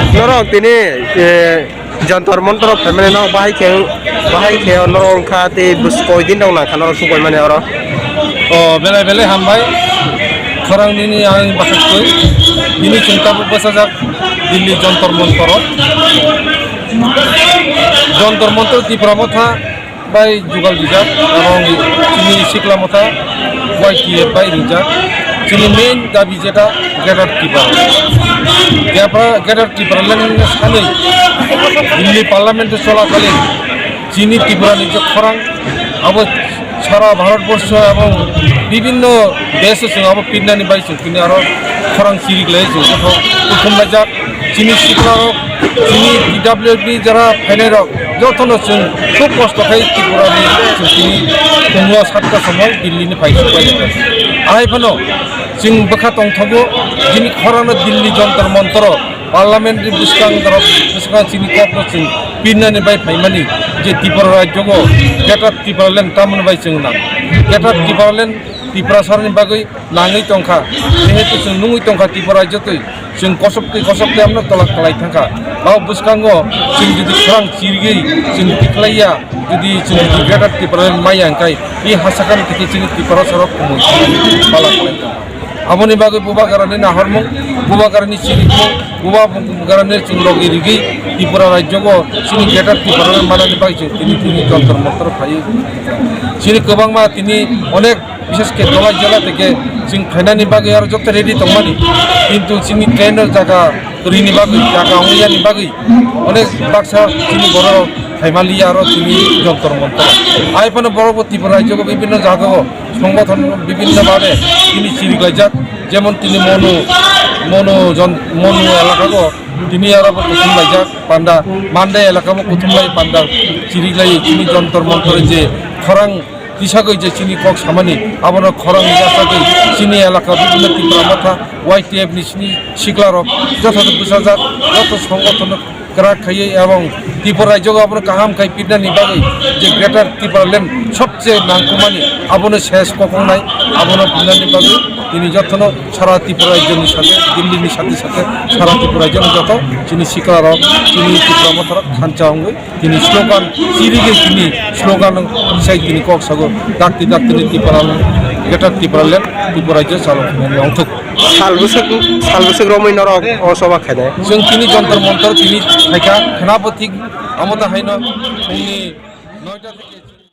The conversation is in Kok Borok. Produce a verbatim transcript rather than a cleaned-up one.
Norok tini, eh, Jantar Mantar phaimani no bahai khe, bahai khe norok wngkha tei bus koi din rok nangkha norok sukoi mani oro. O belai belai hambai. Khorang nini ang bakhak koi. Bini chwng tabuk bwsajak Delhi Jantar Mantar o. Jantar Mantar Tipra Motha bai jugal rijak, ebong chini sikla motha Y T F bai rijak. Chini main dabi jeta Greater Tipra. Greater, Greater Tipraland sanwi Delhi Parliament o cholakalin chini Tripura ni je khorang abo sara Bharat borsho ebong bibinno desh o chwng abo pirnani bai chwng tini aro khorang chiriklai chwng joto kuthum laijak. Chini siklarok, chini T W F ni jara phainairok, jotono chwng khub kosto khai Tripura ni chwng tini pungo satka somoi Delhi ni phai supai jaka. Ahai phano chwng bwkha tongthogo, chini khorano Delhi Jantar Mantar o Parliament ni bwskang dorok, bwskang chini kokno chwng pirnani bai phaimani je Tripura rajyo go Greater Tipraland tamoni bai chwng nang. Greater Tipraland Tiprasarni bagwi nangwi tongkha, jehetu chwng nungwi tongkha Tripura jotoi, chwng kosoktwi kosoktwi amno tola kwlai thangkha. Bao bwskango chwng jodi khorang chirigwi chwng tikhlaiya, jodi chwng jodi Greater Tipraland maya hwnkhe, i hasakani theke chini Tripura sarok kumui pala kwlai tongkha. Aboni bagwi bubagrani nahormung, bubagrani chirikmung, bubagrani chwng logi rigwi Tripura rajyogo chini Greater Tipraland manani bagwi chwng tini tini Jantar Mantar phaiwi. Chini kwbangma tini onek Bishes khe dolai jela teke chwng phainani bagwi aro joto ready tongmani, kintu chini train o jaga rini bagwi, jaga wngyani bagwi onek baksa chini borok phaimaliya aro chini Jantar Mantar. Ai phano borok bo Tripura rajyo bibinno jaga o songgothon bibinno bhabe chini chiriklaijak, jemon tini Monu, Monu jon-, Monu elaka o tini aro bo kuthum laijak panda, Mande elaka o kuthum lai panda chiriklai chini Jantar Mantar je khorang tisagwi je chini kok samani, abono khorang ni yasagwi chini elaka bibinno Tipra Motha, Y T F ni chini siklarok joto bwsajak, joto songgothon kwrak khaiwi ebong Tripura rajyo abono kaham khai pirnani bagwi je Greater Tipraland sobse nangkukmani abono ses kokongnai, abono pirnani bagwi tini jotono sara Tripura rajyoni sate, Delhi ni sate sate sara Tripura rajyoni joto chini siklarok, chini Tipra Motharok thansa wngwi tini slogan, chirigwi tini slogan sai tini kok sago, dakti dakti ni Tipra, Greater Tipraland, Tripura rajyo chalo ongthok. Sal bwswk, sal bwswk romwi norok o choba khainai. Chwng tini Jantar Mantar tini phaikha, khwnapo thik, amo ta haino phungni noita theke